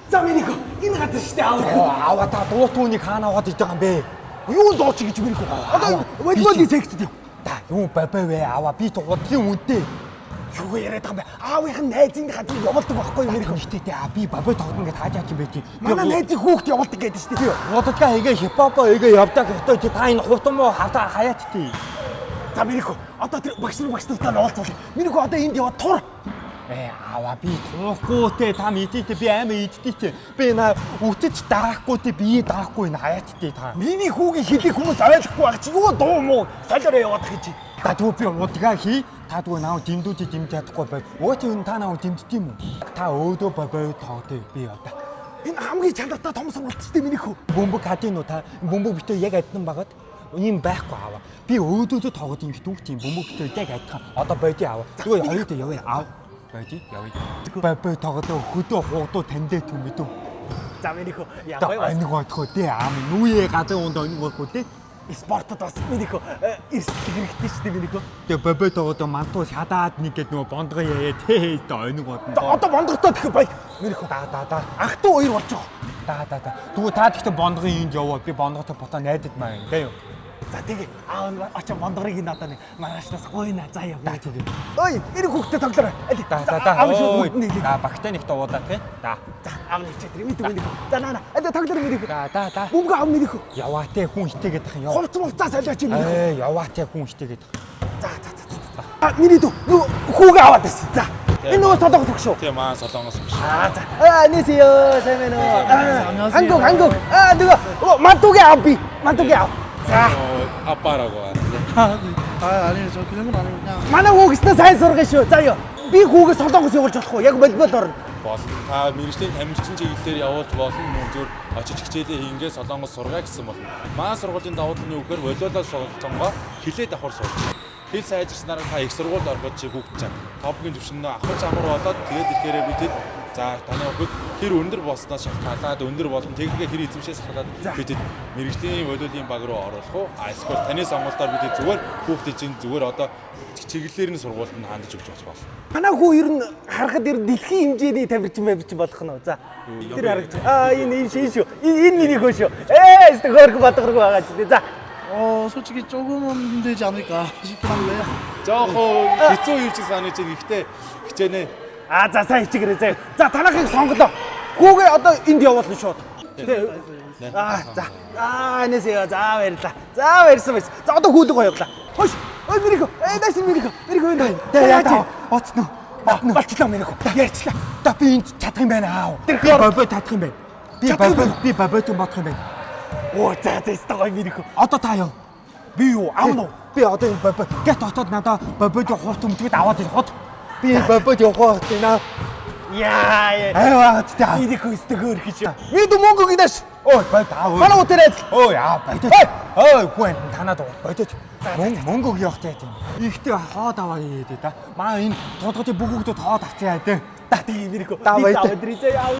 За миний хүү энэ газар штэ аав. Аава та дуу түүнийг хаана аваад идэх юм бэ? Юу дууч гэж миний хүү. Одоо волейболын секцэд яв. Та юу бабай вэ? Аваа би удгийн үнэтэй. Юу яриад байгаа юм бэ? Аавынх нь найзын газар явуулдаг байхгүй юу миний хүү? Гэхдээ те би бабай тоглоно гэж тааж яах юм бэ тий. Манай найзын хүүхд явуулдаг гэдэг штэ. Худалдаа хийгээ хипхопо хийгээ явдаг хөтөө чи та энэ хутам уу хавтаа хаяат тий. За миний хүү одоо тэр багш нар багш нартай нь уулзвал. Миний хүү одоо энд яваад тур. Э аваа би туухгүй те та мэдээ те би амар иддээ те. Би на үтэж даахгүй те бие даахгүй энэ хаяат те та. Миний хүүгийн хэлийг хүмүүс ойлгохгүй байх чи юу дуу муу солиороо яваад гэж. Та түр би удгаа хий. Та түр наа дэмдүүдийг дэмж чадахгүй бай. Өө чи энэ та наа дэмддэг юм уу? Та өөдөө бабай тоглоо би явда. Энэ хамгийн чанартай том сургалт штэ миний хүү. Бөмбөг хадын уу та бөмбөг битээ яг адилхан багад ийм байхгүй аваа. Би өөдөөдөө тоглоод ингэ дүүх тийм бөмбөг битээ яг адилхан. Одоо бойди аваа. Тэгвэл хоёроо явъя ав. Бойди явъя. Бай тоглоо хөдөө хугдуу тандээ түн мэдв. За миний хүү Та яг бас ониг бодох үү те аам нүе гадын унд ониг бодох үү те. спортод бас миний хүү эрсдэл хэрэгтэй штэ миний хүү. Тэгээ бобой тоглоо мантуу шадаад нэг гээд нөгөө бондгоо яая те тэ ониг бодно. Одоо бондготой тэгэх бай. Миний хүү Да да да. ах トゥ хоёр болж байгаа. Да да да. Тэгвэл та тэгтээ бондгын энд яваа. Би бондготой ботоо найдад маа юм те юу. За тэгээ аав нь очоо бондгорыг энэ одоо нэг маргаашнаас гуйна за яв. Да тэгээ. Ой, энэ хүүхдээ тоглоорой. Аль. Да да да. Аав шууд Ой, бүгд нэг. Да багтай нэгт уулаа те. Да. За аав нэг чатэр мэдээ миний хүү. За наа наа. Аль тоглоорой миний хүү. Да да да. Бөмбөг аав миний хүү. Яваа те хүн хитээгээд ах юм. Яв. Хувц мувцаа солиоч миний хүү. Ээ яваа те хүн хитээгээд ах. За за за за. А миний дүү нөгөө хүүгээ аваад ирсэн. За. Энэ нөгөө солонгос төгш шүү. Тийм аа солонгос биш. А за. А 안녕하세요. сайн байна уу? А, 한국 한국. 아 нөгөө мантугийн аав би. Мантугийн аав. За. 어, 아빠라고 하는데. 아 아니요 저 그런 건 아니고 그냥 Манай хүүгснээ сайн сургана шүү. За ёо. Би хүүгээ солонгос явуулж болох уу? Яг волейбол орно. Болно. Та мэргэжлийн тамирчин чиглэлээр явуулж болно. Мөн зүгээр очиж хичээлээ хийнгээ солонгос сургаа гэсэн болно. Маа сургуулийн давуу тал нь юу гэхээр волейболоо солонгоо хилээ давхар сурч. Хэл сайжирснараа та их сургуульд ороход чи хүүхд чам топгийн түвшиндээ авах амар болоод тэгээд ирэхээрээ бид хэд за таны хүүхэд хэр өндөр болсноос шалтгаалаад өндөр болон техникээ хэр эзэмшээс шалтгаалаад бид хэд мэргэжлийн волейболын баг руу оруулах уу? А эсвэл таны сонголтоор бид хэд зүгээр хүүхдээ чинь зүгээр одоо чиглэлээр нь сургуульд нь хандаж өгч бас болно. Манай хүү ер нь харахад ер нь дэлхийн хэмжээний тамирчин барьж болох нь уу? За. Тэр харагч. Аа энэ энэ шин шүү. Энэ энэ миний хөө шүү. Ээ өстө хөөрхөн бодгоргүй байгаа ч тий. За. 어 솔직히 조금은 힘들지 않을까 싶긴 한데요. Жохон хэцүү юм шиг санаж байна. Гэхдээ хичээнэ. Аа за сайн хичээгээрэй заа. За танахыг сонголоо. Хүүгээ одоо энд явуулна шууд. Тэ. Аа за. Аа энэсээ за баярлаа. За баярсан баяр. За одоо хүүлэг гоёглаа. Хойш. Ой миний хөө. Ээ дайсан миний хөө. Миний хөө энэ. Тэ яа Яаж та оцно. болчлоо миний хөө. Ярьчлаа. Та би энд чадах юм байна аав. Тэр Би бобой татах юм байна. Би Чадах юм бобой байна. би бобойтон бодох юм байна. Оо за за өстө гоё миний хөө. Одоо та яв. Би юу аав нь уу? Би одоо энэ бобой гэт отоод надаа бобойд хурт өмдгöd аваад ир хот. Би энэ бобойд явах байна. Яа. Аюу тэ. Миний хөө өстө хөөрхөн шүү. Миний дүү мөнгө өгнөш. Ой бод аав. Манай үтэр ажил. Ой аа бодож. Ой хүн танаад бодож. Мөнгө өгөх явахтай тийм. Ихтэй хоод аваа хийгээд да. Маа энэ тодготой бүх хүүхдүүд хоод авчихъя дээ. Та тийм миний хөө. Та Би баяр. зав өдрий заа.